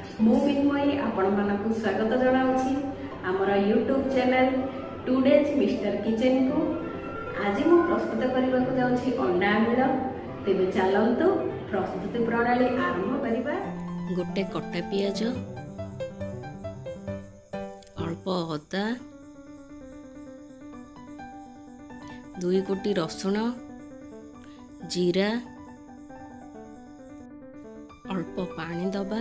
ମୁଁ ମିନ୍ମୟୀ ଆପଣମାନଙ୍କୁ ସ୍ୱାଗତ ଜଣାଉଛି ଆମର ୟୁଟ୍ୟୁବ୍ ଚ୍ୟାନେଲ୍ ଟୁଡେଜ୍ ମିଷ୍ଟର କିଚେନ୍କୁ। ଆଜି ମୁଁ ପ୍ରସ୍ତୁତ କରିବାକୁ ଯାଉଛି ଅଣ୍ଡା ଆମ୍ବିଳ। ତେବେ ଚାଲନ୍ତୁ, ପ୍ରସ୍ତୁତି ପ୍ରଣାଳୀ ଆରମ୍ଭ କରିବା। ଗୋଟେ କଟା ପିଆଜ, ଅଳ୍ପ ଅଦା, 2 ଗୋଟି ରସୁଣ, ଜିରା, ଅଳ୍ପ ପାଣି ଦେବା।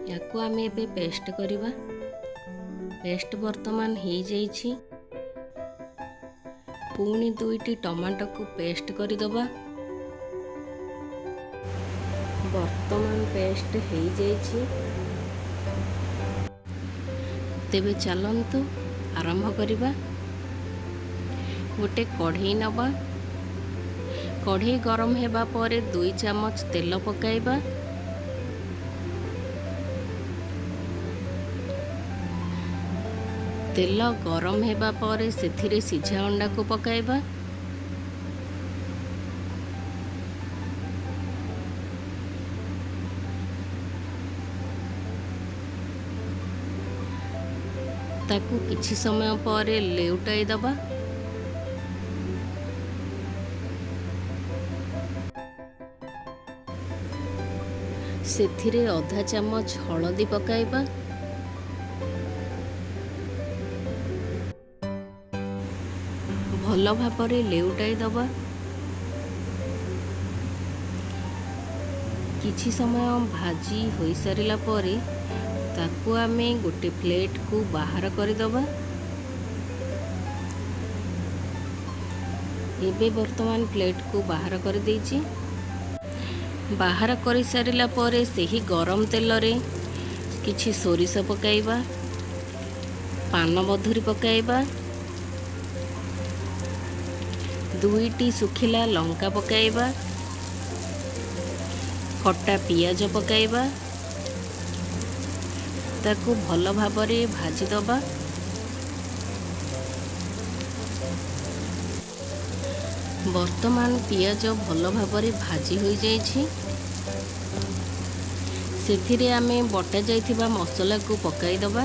ୟାକୁ ଆମେ ଏବେ ପେଷ୍ଟ କରିବା। ପେଷ୍ଟ ବର୍ତ୍ତମାନ ହେଇଯାଇଛି। ପୁଣି 2ଟି ଟମାଟୋକୁ ପେଷ୍ଟ କରିଦେବା। ବର୍ତ୍ତମାନ ପେଷ୍ଟ ହେଇଯାଇଛି। ତେବେ ଚାଲନ୍ତୁ ଆରମ୍ଭ କରିବା। ଗୋଟେ କଢ଼େଇ ନେବା। କଢ଼େଇ ଗରମ ହେବା ପରେ 2 ଚାମଚ ତେଲ ପକାଇବା। ତେଲ ଗରମ ହେବା ପରେ ସେଥିରେ ସିଝା ଅଣ୍ଡାକୁ ପକାଇବା। ତାକୁ କିଛି ସମୟ ପରେ ଲେଉଟାଇ ଦେବା। ସେଥିରେ ଅଧା ଚାମଚ ହଳଦୀ ପକାଇବା। ଭଲ ଭାବରେ ଲେଉଟାଇ ଦେବା। କିଛି ସମୟ ଭାଜି ହୋଇସାରିଲା ପରେ ତାକୁ ଆମେ ଗୋଟେ ପ୍ଲେଟ୍କୁ ବାହାର କରିଦେବା। ଏବେ ବର୍ତ୍ତମାନ ପ୍ଲେଟ୍କୁ ବାହାର କରିଦେଇଛି। ବାହାର କରିସାରିଲା ପରେ ସେହି ଗରମ ତେଲରେ କିଛି ସୋରିଷ ପକାଇବା, ପାନମଧୁରୀ ପକାଇବା, 2ଟି ଶୁଖିଲା ଲଙ୍କା ପକାଇବା, କଟା ପିଆଜ ପକାଇବା। ତାକୁ ଭଲ ଭାବରେ ଭାଜିଦେବା। ବର୍ତ୍ତମାନ ପିଆଜ ଭଲ ଭାବରେ ଭାଜି ହୋଇଯାଇଛି। ସେଥିରେ ଆମେ ବଟା ଯାଇଥିବା ମସଲାକୁ ପକାଇଦେବା।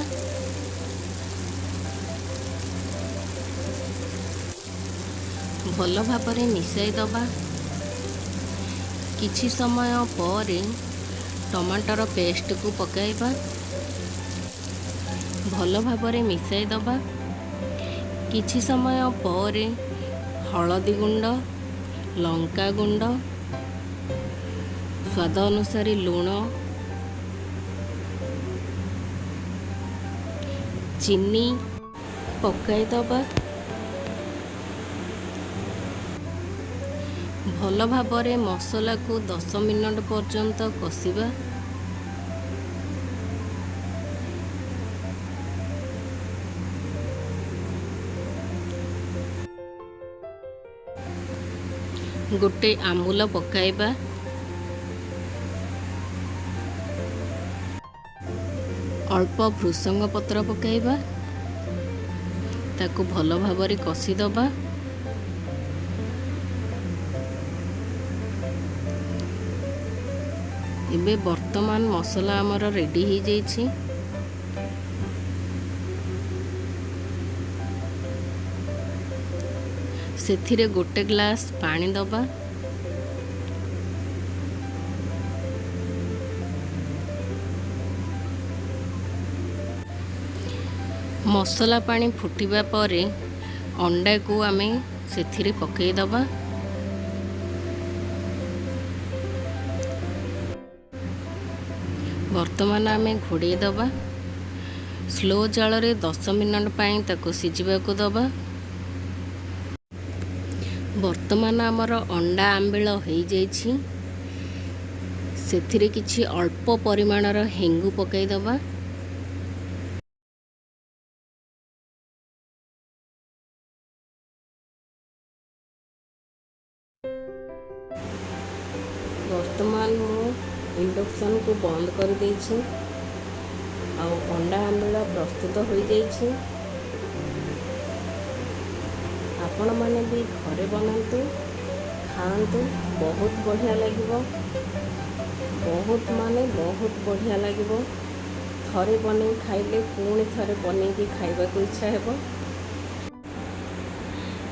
ଭଲ ଭାବରେ ମିଶାଇ ଦେବା। କିଛି ସମୟ ପରେ ଟମାଟର ପେଷ୍ଟକୁ ପକାଇବା। ଭଲ ଭାବରେ ମିଶାଇ ଦେବା। କିଛି ସମୟ ପରେ ହଳଦୀ ଗୁଣ୍ଡ, ଲଙ୍କା ଗୁଣ୍ଡ, ସ୍ୱାଦ ଅନୁସାରେ ଲୁଣ, ଚିନି ପକାଇଦେବା। ଭଲ ଭାବରେ ମସଲାକୁ 10 ମିନିଟ୍ ପର୍ଯ୍ୟନ୍ତ କଷିବା। ଗୋଟେ ଆମ୍ବୁଲ ପକାଇବା। ଅଳ୍ପ ଭୃସଙ୍ଗ ପତ୍ର ପକାଇବା। ତାକୁ ଭଲ ଭାବରେ କଷିଦେବା। ଏବେ ବର୍ତ୍ତମାନ ମସଲା ଆମର ରେଡ଼ି ହେଇଯାଇଛି। ସେଥିରେ ଗୋଟେ ଗ୍ଲାସ୍ ପାଣି ଦେବା। ମସଲା ପାଣି ଫୁଟିବା ପରେ ଅଣ୍ଡାକୁ ଆମେ ସେଥିରେ ପକାଇଦେବା। ବର୍ତ୍ତମାନ ଆମେ ଘୋଡ଼େଇ ଦେବା। ସ୍ଲୋ ଜାଳରେ 10 ମିନିଟ୍ ପାଇଁ ତାକୁ ସିଝିବାକୁ ଦେବା। ବର୍ତ୍ତମାନ ଆମର ଅଣ୍ଡା ଆମ୍ବିଳ ହେଇଯାଇଛି। ସେଥିରେ କିଛି ଅଳ୍ପ ପରିମାଣର ହେଙ୍ଗୁ ପକାଇଦେବା। ବର୍ତ୍ତମାନ ମୁଁ ଇଣ୍ଡକ୍ସନ୍କୁ ବନ୍ଦ କରିଦେଇଛି ଆଉ ଅଣ୍ଡା ଆମ୍ବିଳ ପ୍ରସ୍ତୁତ ହୋଇଯାଇଛି। ଆପଣମାନେ ବି ଘରେ ବନାନ୍ତୁ, ଖାଆନ୍ତୁ, ବହୁତ ବଢ଼ିଆ ଲାଗିବ। ବହୁତ ମାନେ ବହୁତ ବଢ଼ିଆ ଲାଗିବ। ଥରେ ବନେଇ ଖାଇଲେ ପୁଣି ଥରେ ବନେଇକି ଖାଇବାକୁ ଇଚ୍ଛା ହେବ।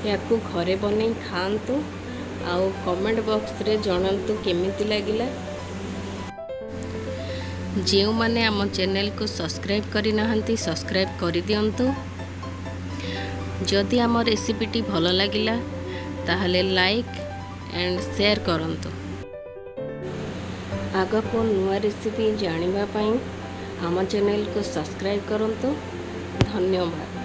ୟାକୁ ଘରେ ବନେଇ ଖାଆନ୍ତୁ ଆଉ କମେଣ୍ଟ ବକ୍ସରେ ଜଣାନ୍ତୁ କେମିତି ଲାଗିଲା। ଯେଉଁମାନେ ଆମ ଚ୍ୟାନେଲକୁ ସବସ୍କ୍ରାଇବ୍ କରିନାହାନ୍ତି, ସବସ୍କ୍ରାଇବ୍ କରିଦିଅନ୍ତୁ। ଯଦି ଆମ ରେସିପିଟି ଭଲ ଲାଗିଲା, ତାହେଲେ ଲାଇକ୍ ଆଣ୍ଡ ସେୟାର କରନ୍ତୁ। ଆଗକୁ ନୂଆ ରେସିପି ଜାଣିବା ପାଇଁ ଆମ ଚ୍ୟାନେଲକୁ ସବସ୍କ୍ରାଇବ୍ କରନ୍ତୁ। ଧନ୍ୟବାଦ।